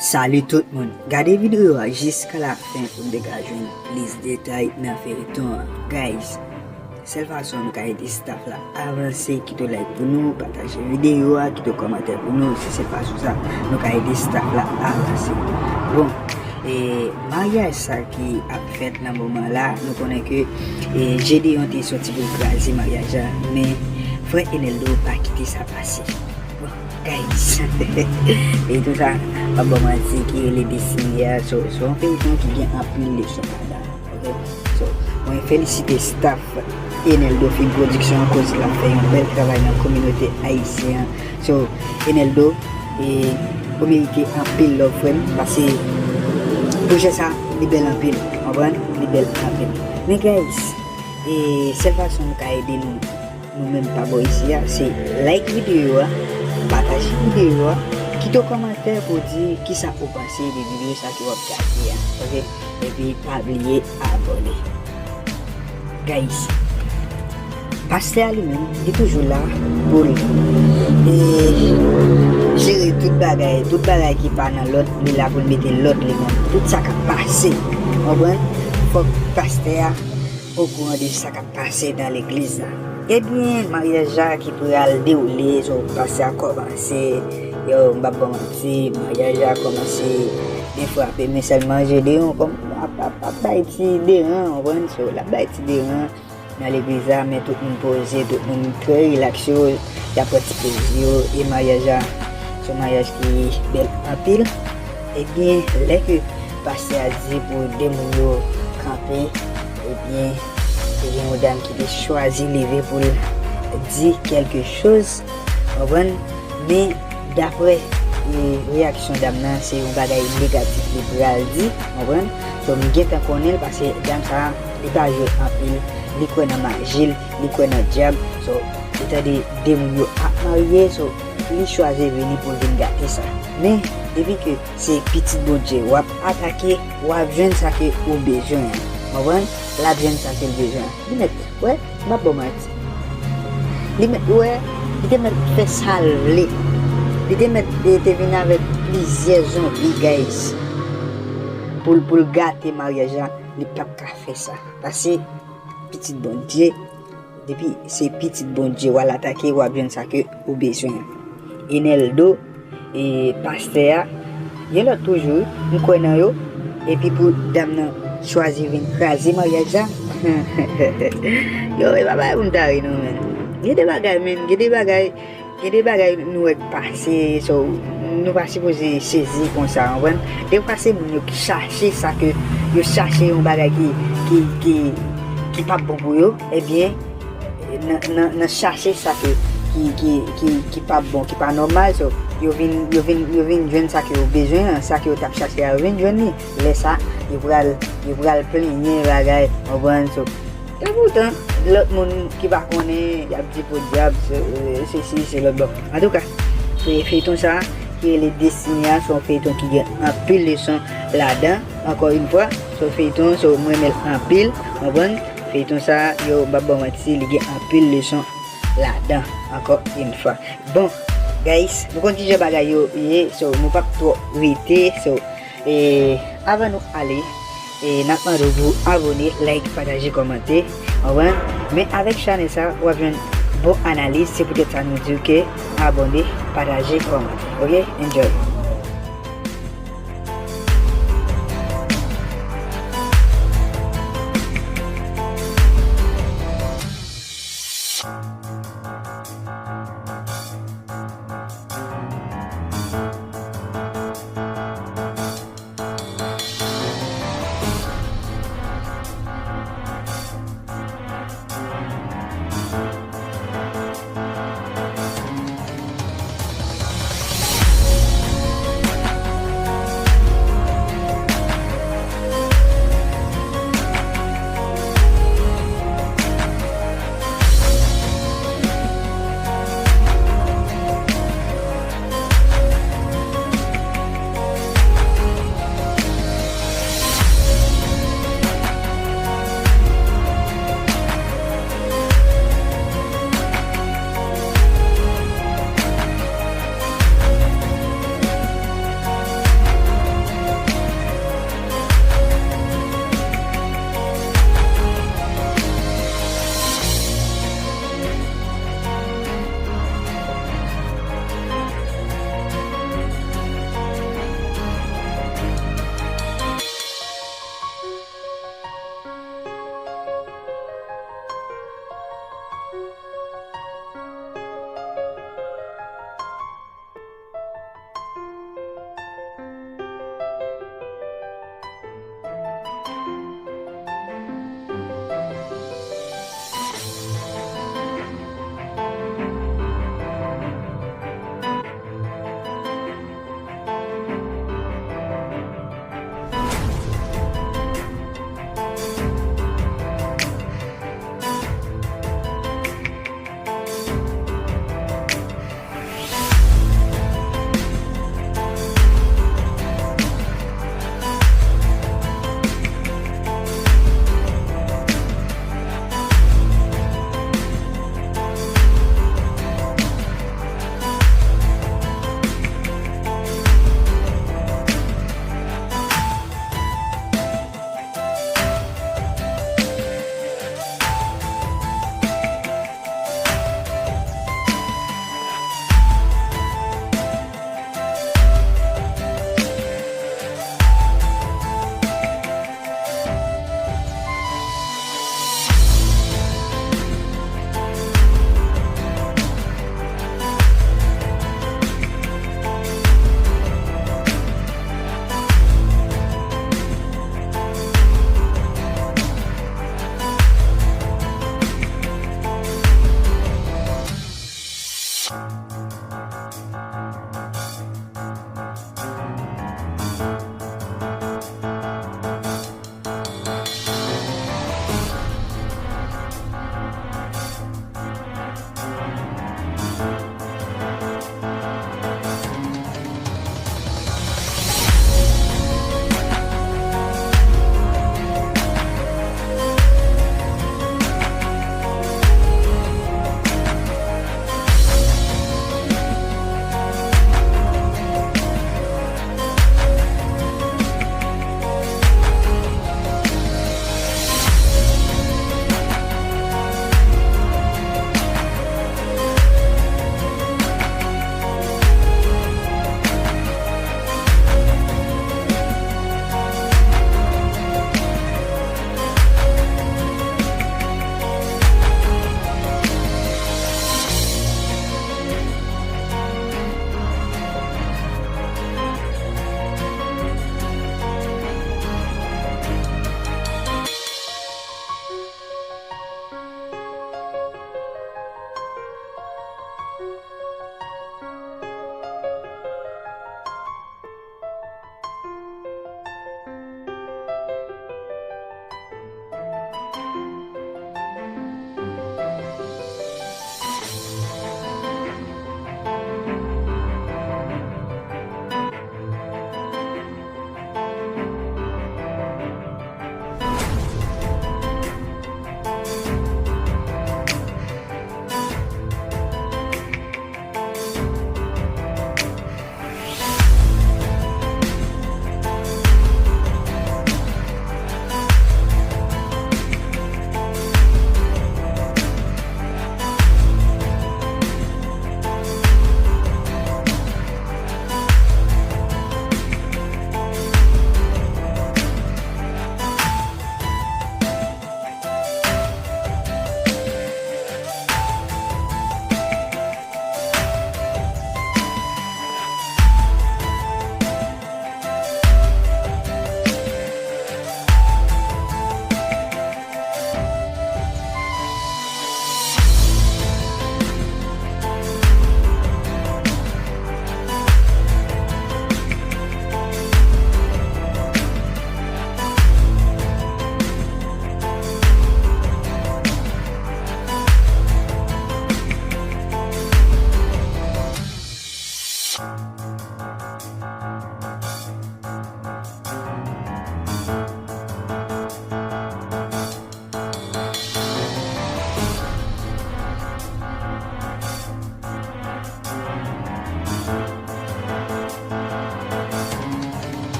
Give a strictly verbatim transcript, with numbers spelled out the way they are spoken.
Salut tout moun. Gade videyo a jiska la fen pou n te ka jwenn plis detay nan feyton an. Guys, sèl fason nou ka ede staff la avanse, kite w like pou nou, pataje videyo a, kite w kòmantè pou nou. Se sèl fason sa nou ka ede staff la avanse. Bon, e maryaj sa ki ap fèt nan moman la, nou konnen ke e, Gedeon te soti pou l kraze maryaj la, men frè Eneldo pa kite sa pase. Bon, guys, e tou sa, pa ban manti, ki rele Destiny a, so, se yon feyton ki gen anpil leson ladan, ok? So, mwen felisite staff Eneldo Film Production akoz l ap fè yon bèl travay nan kominote ayisyen an. So, Eneldo, e, ou merite anpil love, frè m, paske pwojè sa, li bèl anpil, konprann? Li bèl anpil. Men guys, e sèl fason nou ka ede nou, nou menm pa bò isi a, se like videyo a, pataje videyo a, kite w kòmantè pou w di kisa ou panse de videyo sa ke w ap gade a, ok? Epi pa bliye abòne. Guys, pastè a li menm, li toujou la pou l, e, jere tout bagay, tout bagay ki pa nan lòd, li la pou l mete lòd li menm. Tout sa k ap pase, konprann? Fòk pastè a okouran de sa k ap pase nan legliz la. Ebyen, maryaj la ki pral dewoule, so, pastè a kòmanse, yo, m p ap ba w manti, maryaj la kòmanse byen frape, men sèlman Gedeon kòm ap, ap, ap bay ti deran, w konprann? So, l ap bay ti deran nan legliz la, men tout moun poze, tout moun trè rilaks, yo, y ap pran ti plezi yo, e maryaj la, se yon maryaj ki bèl anpil. Ebyen, lè ke pastè a di pou de moun yo kanpe, ebyen, te gen yon dam ki te chwazi leve pou l di kèlke choz, w konprann? Men, daprè, e, reyaksyon dam nan, se yon bagay negatif li pral di, w konprann? So, m gentan konnen l, paske dam sa a, li pa jwe anpil, li kwè nan maji l, li kwè nan dyab. So, li tande de moun yo ap marye, so, li chwazi vini pou l vin gate sa. Men, depi ke se pitit Bondye w ap atake, w ap jwenn sa ke ou bezwen an. Konprann? L ap jwenn sa ke l bezwen an. Li mèt, wè, m ap ba w manti. Li mèt, wè, li te mèt fè sa l vle. Li te mèt, e, te vin avèk plizyè zonbi, guys. Pou l, pou l gate maryaj la, li p ap ka fè sa. Paske pitit Bondye, depi se pitit Bondye, w al atake, w ap jwenn sa ke ou bezwen an. Eneldo, e, pastè a, gen lòt toujou, wi, m kwè nan yo. Epi pou dam nan chwazi vin kraze maryaj la. Yo, e pa bagay pou n ta ri non, men. Gen de bagay, men, gen de bagay, gen de bagay nou wè k pase, so, nou pa sipoze sezi konsa, w konprann? Defwa se moun yo ki chache sa ke, yo chache yon bagay ki, ki, ki, ki p ap bon pou yo, ebyen, nan, nan, nan chache sa ke, ki, ki, ki, ki p ap bon, ki pa nòmal, so, yo vin, yo vin, yo vin jwenn sa ke yo bezwen an, sa ke yo t ap chache a, yo vin jwenn li. Lè sa, yo pral, yo pral plenyen bagay, w konprann, so, epoutan, lòt moun ki pa konnen, y ap di podyab, se, e, sesi, se lòt bò. Antouka, e, feyton sa, ki rele Destiny a, se yon feyton ki gen anpil leson ladan, ankò yon fwa, se yon feyton, so, mwen renmen l anpil, w konprann? Feyton sa, yo, m p ap ba w manti, li gen anpil leson ladan, ankò yon fwa. Bon, guys, nou konn kijan bagay yo ye, so, nou p ap twò rete, so, e, avan nou ale, e, n ap mande w pou abòne, like, pataje, kòmante, w konprann? Men avèk chanèl sa, w ap jwenn bon analiz, se poutèt sa nou di w ke abòne, pataje, kòmante. Ok? Enjoy!